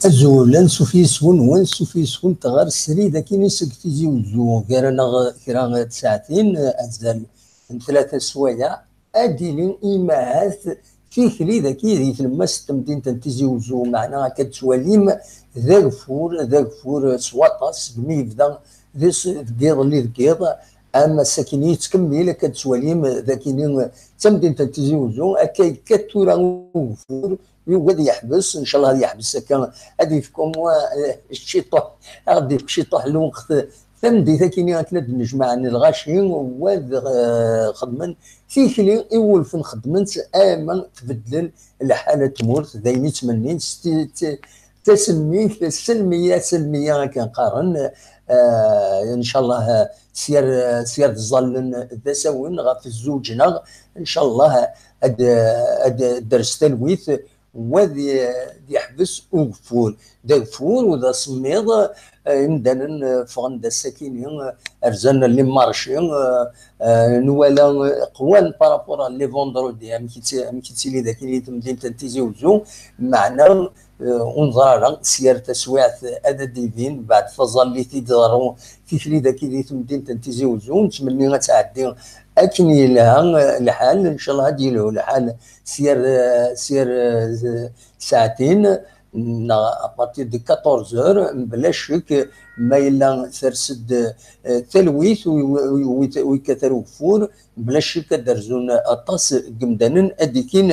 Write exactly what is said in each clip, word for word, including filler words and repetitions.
Azul, ansuf yes-wen, wansuf yes-went ɣer srid akkin seg Tizi Uzzu, gar-aneɣ kra n tsaɛtin, azal n tlata swayeɛ, ad d-tili imahat tikli dagi di tlemmast n temdint n Tizi Uzzu, meɛna akka d-tettwalim d ageffur, d ageffur s waṭas, segmi yebda d s-, deg yiḍelli deg yiḍ, am ass-akini yettkemmil, akka d-tettwalim d akini d tamdint n Tizi Uzzu, akka yekkat tura ugeffur, yugi ad yeḥbes, ncallah ad yeḥbes akka, ad yefk au moins, eh, ciṭuḥ, ad yefk ciṭuḥ n lweqt, tameddit akini akken ad d-nnejmaɛen lɣaci, u ad, eh, xedmen tikli iwulfen xedmen-tt, ama tbeddel lḥala n tmurt, d ayen i ttmennin s ti-, ti-, tasemmikt, selmiya, selmiya akken qqaren, eh, ncallah, eh, s yir, s yir d-ẓallen d asawen ɣef zzuǧ-nneɣ, ncallah ad, ad d-ters talwit, wa d-, d-yeḥbes ugeffur. D ageffur u d asemmiḍ, eh, imdanen, eh, ffɣen-d ass-akini, eh, rzan les marchés, eh, eh, nwala, eh, qwan par rapport à les vendredis, amek i tt-, amek i ttili d akini temdint n Tizi Uzzu, meɛna, eh, ur neẓri ara s yir taswiɛt ad d-ibin, beɛd taẓallit i d-ḍerru tikli dagi di temdint n Tizi Uzzu, nettmenni ad tɛeddi akken yelha, eh, lḥal, ncallah ad yelhu lḥal s yir, eh, s yir, eh, saɛtin, neɣ à partir de quatorze heures, mebla ccek, ma yella ters-d, eh, talwit u, u, u, u yekkat ar ugeffur, mebla ccek ad d-rzun aṭas n yemdanen ad d-ikin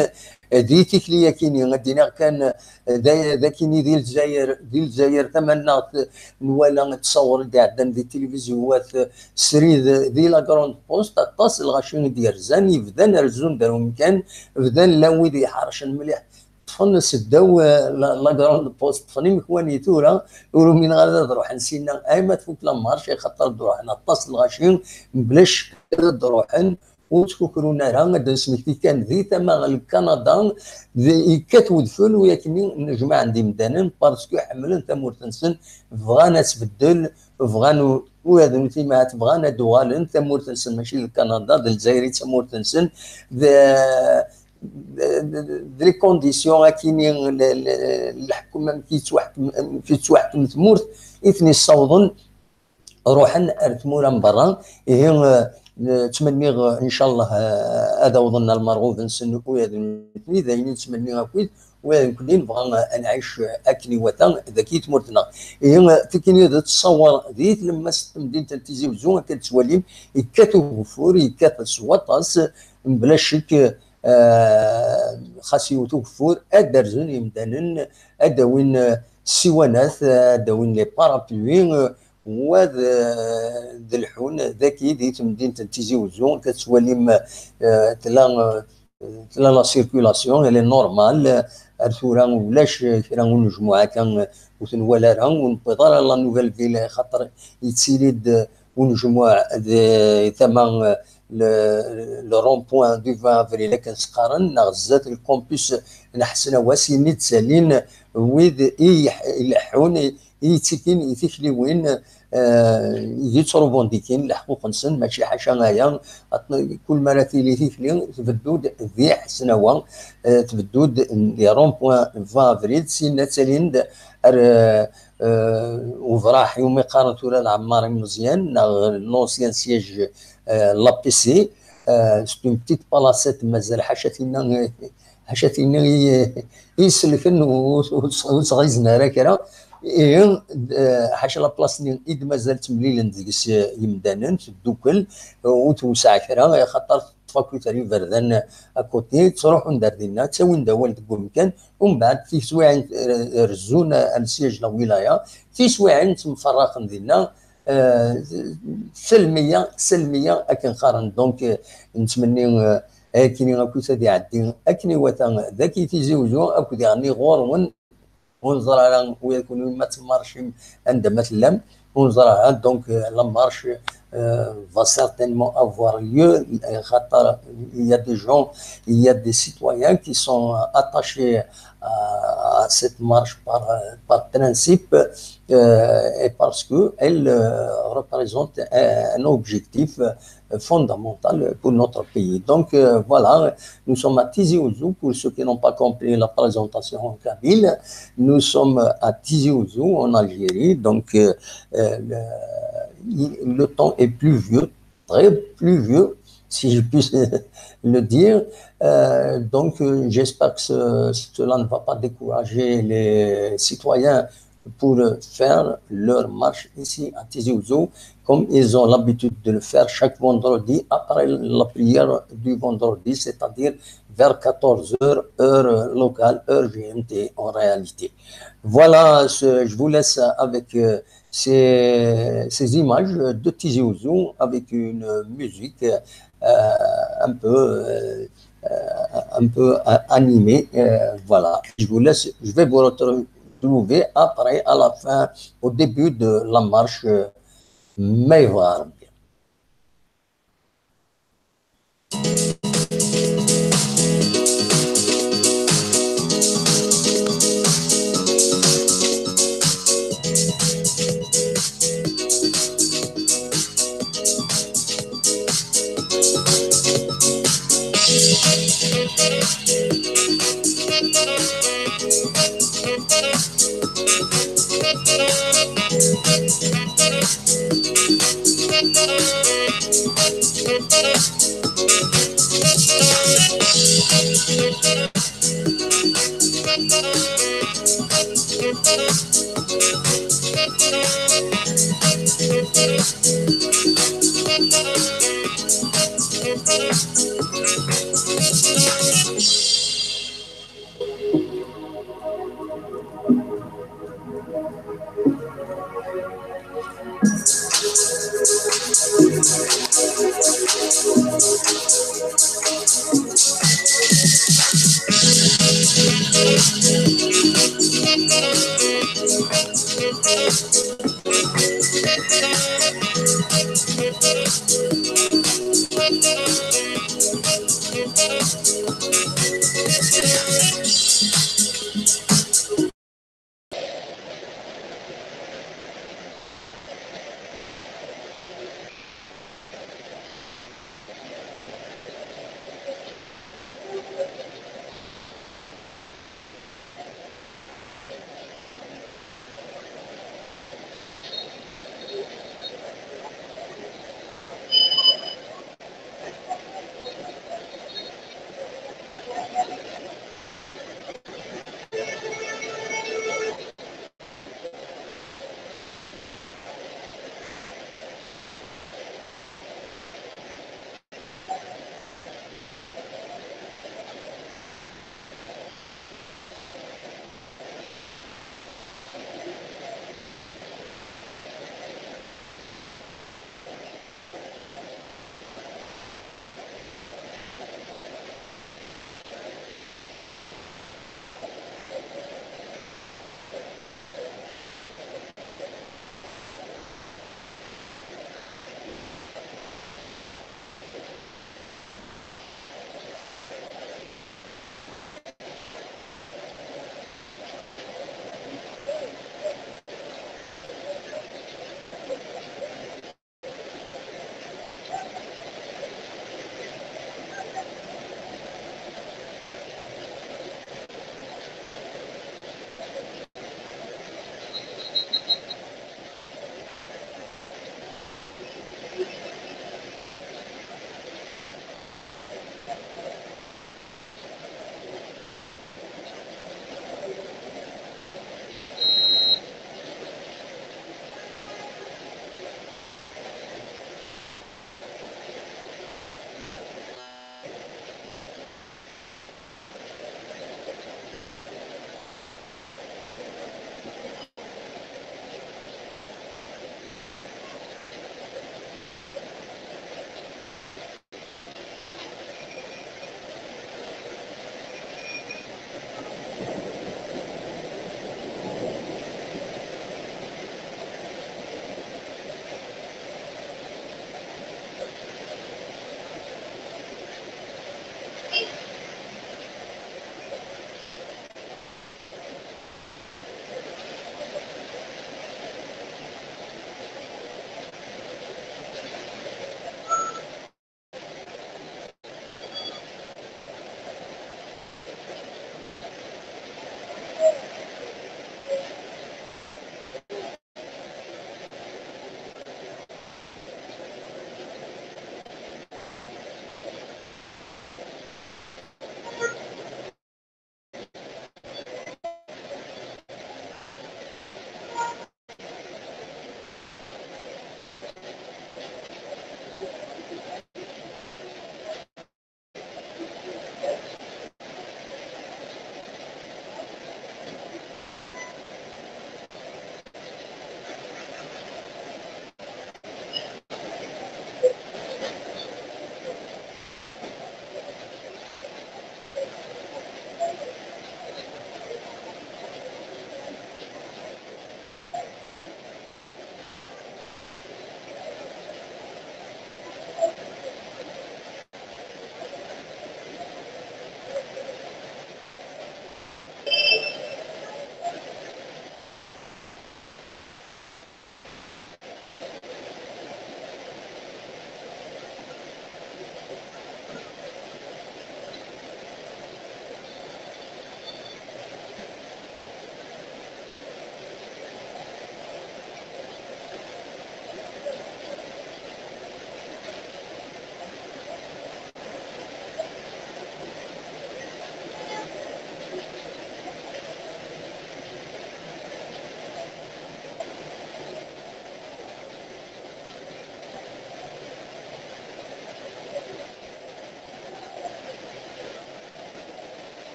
di tikli-yakini. Ad d-iniɣ kan, eh, d, d akini di Lezzayer, di Lezzayer tamannaɣt, nwala ttṣawren d-iɛeddan di tilivizyu wat srid di la Grande Poste, aṭas n lɣaci i d-yerzan, yebdan rezzun-d ar umkan, bdan llan wid yeḥṛecen mliḥ, ṭṭfen seddaw, eh, la, la Grande Poste, ṭṭfen imekwani. Tura ur umineɣ ara ad ruḥen sinna, ayma tfuk la marche, axaṭer d-ruḥen aṭas n lɣaci, mebla ccek ad d-ruḥen, ur ttkukrun ara. Ad d-nesmekti kan di tama n Kanada, d-, yekkat wedfel u yakni nnejmaɛen-d imdanen, parce que ḥemmlen tamurt-nsen, bɣan ad tbeddel, bɣan u-, ula d nutni ma bɣan ad d-uɣalen tamurt-nsen, mačči d Kanada, d Lezzayer i d tamurt-nsen, d, d, d, d les conditions akini, l-, l-, leḥkem, amek yettwaḥkem, amek yettwaḥkem tmurt, i ten-yessawḍen ruḥen ar tmura n berra. Ihi, eh, ttmenniɣ, eh, ncallah, eh, ad awḍen ar lmerɣub-nsen ula d nutni, d ayen i nettmenni akkit, ula d nekkni nebɣa, eh, ad nɛic, eh, akken iwata dagi i tmurt-nneɣ. Ihi, eh, tikini d ttṣawar di tlemmast n temdint n Tizi Uzzu, akka d-tettwalim, yekkat ugeffur, yekkat s waṭas, mebla ccek, eh, xas yewwet ugeffur, ad d-rzun yemdanen, ad d-awin, eh, ssiwanat, ad d-awin les parapluies, eh, wa d, d lḥun dagi di temdint n Tizi Uzzu, akka tettwalim, eh, tella, eh, tella la circulation, elle est normale, ar tura ulac kra unejmuɛ akka ur t-nwala ara, ur newwiḍ ara la nouvelle ville, xaṭer yettili-d unejmuɛ di tama, eh, le, le rond-point du vingt avril, akken s-qqaren, neɣ zdat le campus n Ḥsen Awas, yini d-ttalin wid i yeḥ-, ileḥḥun, i yettikin i tikliwin, eh, i yettrubudikin leḥquq-nsen, mačči ḥaca aya, at-, kul mi ara tili tikli, tbeddu-d di Ḥesnawa, eh, tbeddu-d di rond-point vingt avril, sinna ttalin-d ar, eh, eh, ubraḥ iwumi qqaren tura Lɛemmar Imeẓyan, neɣ l'ancien siège, eh, l'A P C, eh, c'est une petite palacette, mazal ḥaca tinna, ḥaca tinna i, i iselken ur, ur, ur sɣizen ara kra. Ihi, eh, ḥaca la place-nni i d-mazal ttemlilen deg-s, eh, yimdanen, teddukel, eh, ur tewseɛ kra, axaṭer teṭṭef akk iberdan à côté, ttruḥun-d ar dinna, ttawin-d awal deg wemkan, umbeɛd tiswiɛin, eh, rezzun al siège la wilaya, tiswiɛin ttemferraqen dinna, eh, selmiya, selmiya akken qqaren. Donc, eh, nettmenni, eh, ayakini akkit ad iɛeddi akken iwata dagi Tizi Uzzu, akked yeɣni ɣur-wen. Ur neẓri ara ula d kenwi ma temmarcim anda ma tellam. Ur neẓri ara. Donc, euh, la marche, euh, va certainement avoir lieu, euh, xaṭer il y a des gens, il y a des citoyens qui sont attachés à, à cette marche par, par principe, euh, et parce que elle, euh, représente un, un objectif, euh, fondamentale pour notre pays. Donc, euh, voilà, nous sommes à Tizi Ouzou. Pour ceux qui n'ont pas compris la présentation en kabyle, nous sommes à Tizi Ouzou, en Algérie. Donc, euh, euh, le, le temps est pluvieux, très pluvieux, si je puis le dire. Euh, donc, euh, j'espère que ce- cela ne va pas décourager les citoyens pour faire leur marche ici à Tizi Ouzou, comme ils ont l'habitude de le faire chaque vendredi après la prière du vendredi, c'est-à-dire vers quatorze heures, heure locale, heure G M T en réalité. Voilà, ce- je vous laisse avec, euh, ces, ces images de Tizi Ouzou avec une musique, euh, un peu, euh, euh, un peu, euh, animée. Euh, voilà. Je vous laisse, je vais vous retrouver après, à la fin, au début de la marche, euh, Maïvar.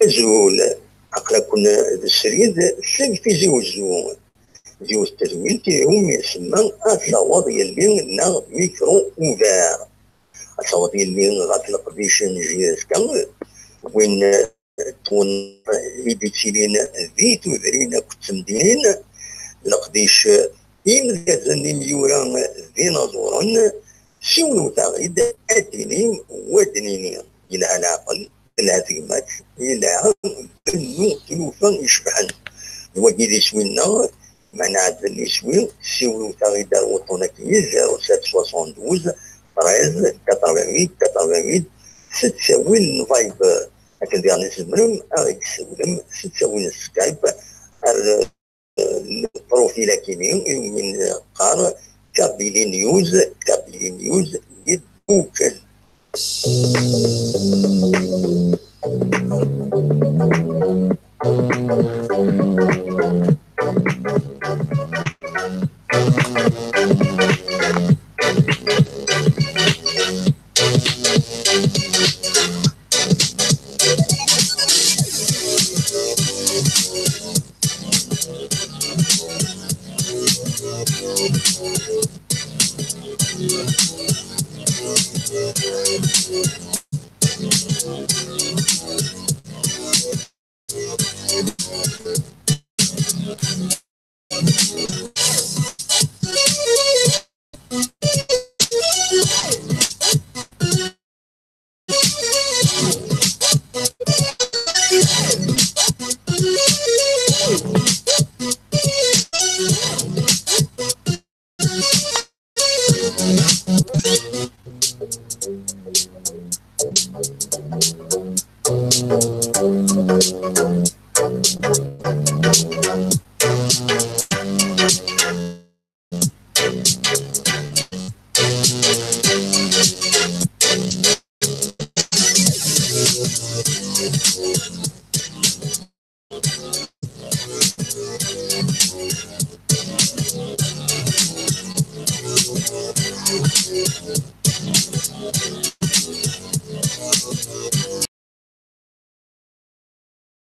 Azul, aql-aken d srid seg Tizi Uzzu. Yiwet n tedwilt i umi isemma Ad taweḍ yelli neɣ Micro Ouvert. Ad taweḍ yelli ɣef leqdic n J S K, win twen i d-ittilin di tudrin akked temdinin, leqdic imedyazen imyura d inaẓuren, siwlewt-aɣ-id ad d-tinim wa d-nini, yelha leɛqel, telha tegmat, yelha bennu tlufa icebḥen. D wagi d iswi-nneɣ, meɛna ɛedden iswi, siwlewt-aɣ-id ar wuṭṭun-agi, zéro sept soixante-douze treize quatre-vingt-huit quatre-vingt-huit, s ttawil n Viber. Akken diɣen i tzemrem ad ɣ-d-tessiwlem s ttawil n Skype ar lprofil akini iwumi neqqar Kabylie News, Kabylie News deg Google.